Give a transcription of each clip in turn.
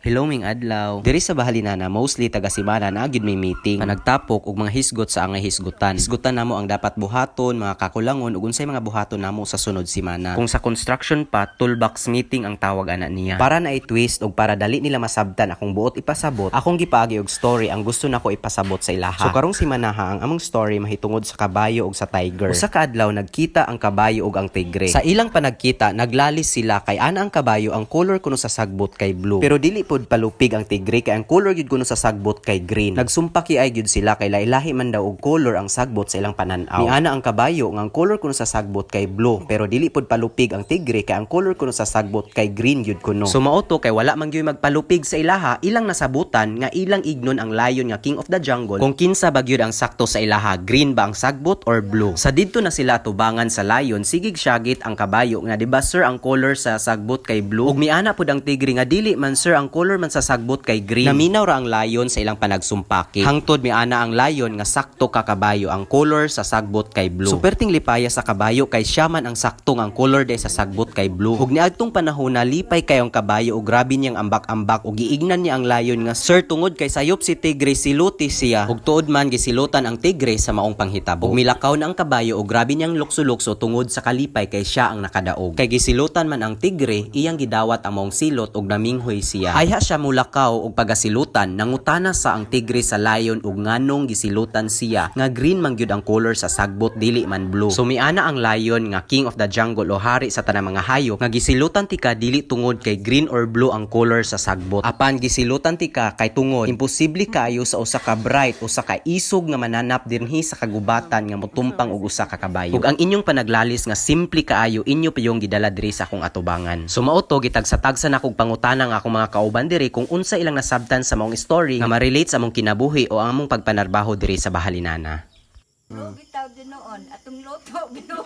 Hello, maayong adlaw. Diri sa Bahalinana, mostly taga simana na gyud may meeting. Panagtapok og mga hisgot sa angay hisgutan. Hisgutan namo ang dapat buhaton, mga kakulangon ug unsay mga buhaton namo sa sunod simana. Kung sa construction pa, toolbox meeting ang tawag ana niya. Para na i-twist og para dali nila masabtan akong buot ipasabot, akong gipaagi og story ang gusto nako ipasabot sa ilaha. So karong simanaha, ang among story mahitungod sa kabayo ug sa tiger. Usa ka adlaw, nagkita ang kabayo ug ang tigre. Sa ilang panagkita, naglalis sila kay ana ang kabayo, ang color kuno sa sagbot kay blue. Pero dili pod palupig ang tigre kay ang color gyud kuno sa sagbot kay green. Nagsumpaki ay gyud sila kay lahi man daw og color ang sagbot sa ilang pananaw. Miana ang kabayo nga ang color kuno sa sagbot kay blue, pero dili pod palupig ang tigre kay ang color kuno sa sagbot kay green gyud kuno. So mao to, kay wala man gyud magpalupig sa ilaha, ilang nasabutan nga ilang ignon ang lion nga king of the jungle kung kinsa ba gyud ang sakto sa ilaha, green ba ang sagbot or blue. Sa didto na sila tubangan sa lion, sigig syagit ang kabayo nga, "Di ba, sir, ang color sa sagbot kay blue?" Ug miana pud ang tigre nga, "Dili man, sir, ang color man sa sagbot kay green." Naminaw ra ang lion sa ilang panagsumpaki. Hangtod miana ang lion nga, "Sakto ka, kabayo, ang color sa sagbot kay blue." So perting lipaya sa kabayo kay siya man ang sakto nga ang color day sa sagbot kay blue. Ug niadtong panahon na lipay kayong kabayo ug grabe niyang ambak-ambak ug giignan niya ang lion nga, "Sir, tungod kay sayop si tigre, siluti siya." Ug tuod man, gisilutan ang tigre sa maong panghitabo. Ug milakaw na ang kabayo ug grabe niyang lukso-lukso tungod sa kalipay kay siya ang nakadaog. Kay gisilutan man ang tigre, iyang gidawat ang maong silot ug naminghoy siya. Ayha siya mulakaw og pagasilutan, nangutana sa ang tigre sa lion ug nganong gisilutan siya nga green man gyud ang color sa sagbot, dili man blue. So miana ang lion nga king of the jungle o hari sa tanang mga hayop nga gisilutan tika dili tungod kay green or blue ang color sa sagbot. Apan gisilutan tika kay tungod imposible kaayo sa usa ka bright, usa ka isog nga mananap dinhi sa kagubatan nga motumpang og usa ka kabayo. Ug ang inyong panaglalis nga simple kaayo, inyo payong gidala diri sa akong atubangan. So mao to, gitagsa-tagsa na kog pangutana nga akong mga kauban diri kung unsa ilang nasabtan sa maong story nga ma-relate sa among kinabuhi o ang among pagpanarbaho diri sa Bahalinana. Blue bitaw din noon. Atong luto, blue.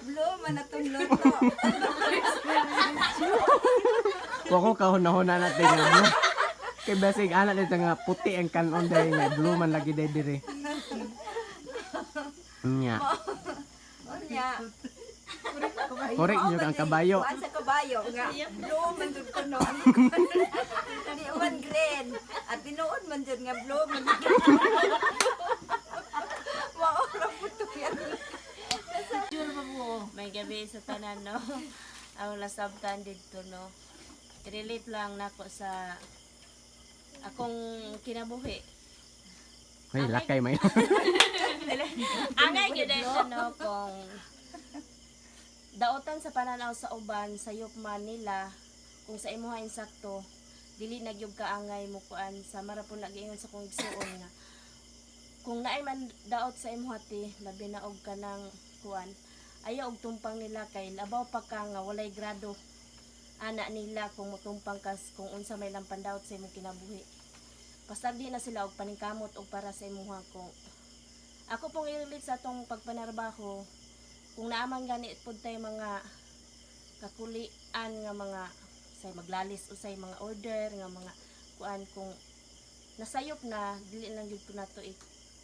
Blue man atong luto. Wa ko kahuna-huna natin nga blue. Kay basig ana dito nga puti ang kanon dahil nga blue man lagi dahil dire. Nya. Unya. Correct nyo ang kabayo. Kuan sa kabayo nga blue man jud kuno. Di man green. At tinuod man jud nga blue man jud. Mao ra pud to yan. Maayong gabii sa tanan, no. Ang nasabtan dito, no. Relate lang nako sa akong kinabuhi. Ay, lakay may. Angay gyud ito, no, kung daotan sa pananaw sa uban, sayop man nila, kung sa imuha insakto, dili na gyud kaangay mo kuan sa mara po nag-ingon sa kong igsuon nga kung naay man daot sa imuha ti, labi na og kanang kuan, ayaw og tumpang nila kay labaw pa ka nga walay grado ana nila kung mutumpang kas kung unsa may lang pandaot sa imong kinabuhi. Basta di na sila og paningkamot og para sa imuha. Kung ako pong i-relate sa atong pagpanarbaho, kung naaman gani pud tay mga kakulian nga mga say maglalis usay mga order nga mga kuan, kung nasayop na, dili lang gyud po nato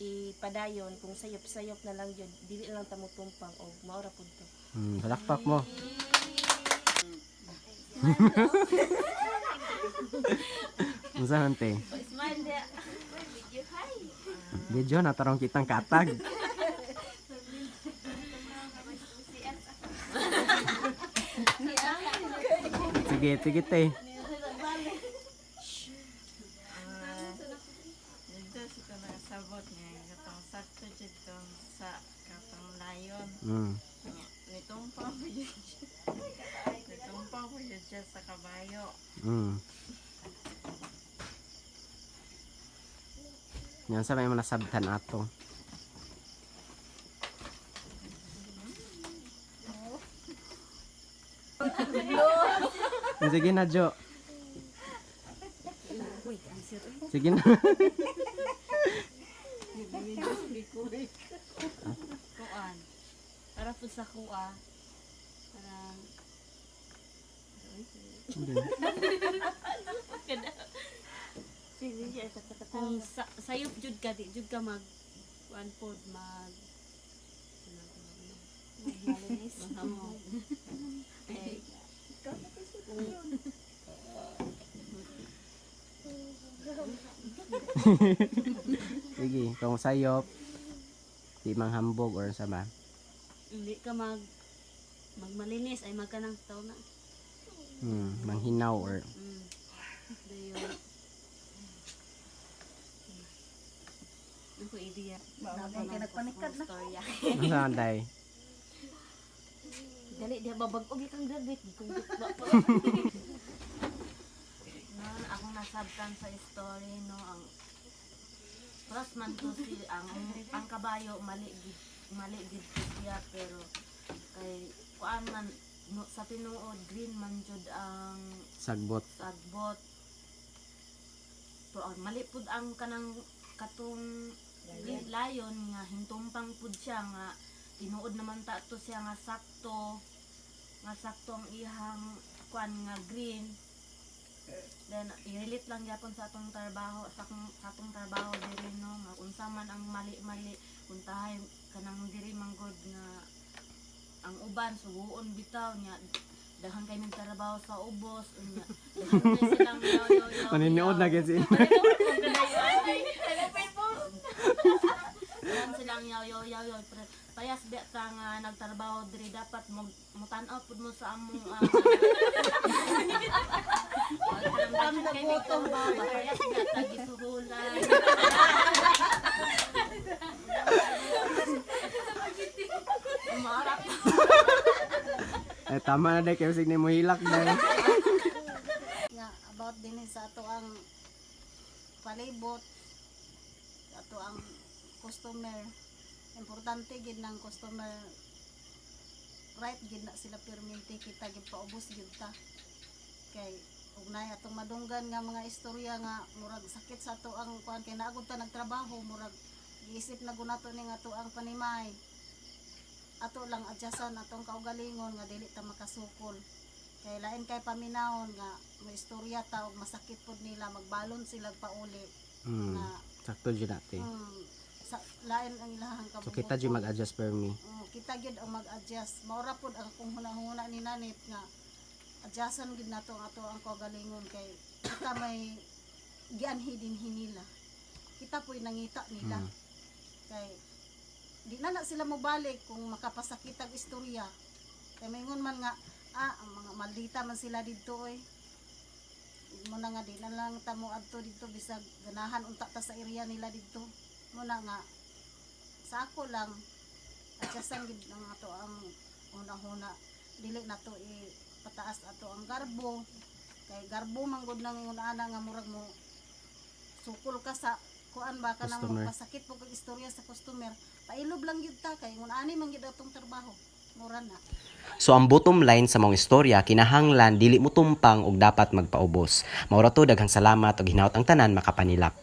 ipadayon. Kung sayop-sayop na lang gyud, dili lang ta motumpang og maora pud to. Palakpak mo. Unsa man, te? Smile dia. Video na tarong kitang katag. Sige, sige, te. Dito sa ko nakasabot nga katong sakto dito sa katong lion. Nga, nitumpang po yun siya. Nitumpang po yun siya sa kabayo. Yan sa may mga nasabtan ato. Sige na, Jo. Sige na. Kuan para po sa kuha parang kung sayop jud ka, di jud ka mag kuan pod mag magmalinis. Sige, kung sayop, di manghambog or sa ba. Hindi ka magmalinis ay magkanang tao na. Manghinaw or Dayon. Ako ideya. Kay nagpanikad na. Storya. ano sa day? Dali diha babag-og kang graduate kung ba pa. No, akong nasabtan sa story no, ang pras man to si ang kabayo mali gid to siya, pero kay kuan man no, sa tinuod green man jud ang Sagbot. Sagbot, pero ang mali pud ang kanang katong green lion nga hintumpang pud siya nga tinuod naman ta to siya nga sakto ang ihang kuan nga green. Then i-relate lang gyapon sa atong trabaho, sa atong trabaho diri no, nga unsa man ang mali-mali puntahay kanang diri manggod nga ang uban suguon bitaw nya, daghan kay nagtrabaho sa ubos unya, daghan kay silang yaw yaw yaw. Maninood na gid si Daghan silang yaw yaw yaw yaw, pero payas biya ta nga nagtrabaho diri, dapat mo mutan-aw pud mo sa among daghan kay nagtrabaho, payas biya ta gisuhulan. Umaarap. Eh, tama na day kay sig mo hilak day. Nga about din sa ato ang palibot, ato ang customer. Importante gid ng customer, right gid na sila permente, kita gid paubos gid ta, kay ug naay atong madunggan nga mga istorya nga murag sakit sa ato ang kuan, kay naagod ta nagtrabaho, murag giisip na gunato ning ato ang panimay. Ato lang adjustan atong kaugalingon nga dili ta makasukol, kay lain kay paminawon nga may istorya ta og masakit pod nila, magbalon sila pauli na. Sakto jud ate. Sa, lain ang ilahang So kita jud mag-adjust per me. Kita gyud ang mag-adjust. Maura pod ang akong hunahuna ni Nanit nga adjustan gyud nato ang ato ang kaugalingon, kay kita may gianhi din hinila. Kita po'y nangita nila. Kay di na na sila mobalik kung makapasakit ang istorya. Kay maingon man nga ang mga maldita man sila didto oy. Mo na nga di na lang ta mo adto didto bisag ganahan unta ta sa area nila didto. Mo na nga sa ako lang, adjustan gid ang ato ang una-huna, dili na to i pataas ato ang garbo, kay garbo man gud nang ingon ana nga murag mo sukol ka sa kuan ba, kanang Customer. pasakit po kag istorya sa customer. Pailob lang gyud ta, kay ingon ani man gyud atong trabaho, mura na. So ang bottom line sa mong istorya, kinahanglan dili mo tumpang og dapat magpaubos. Maura to, daghang salamat og hinaot ang tanan makapanilap.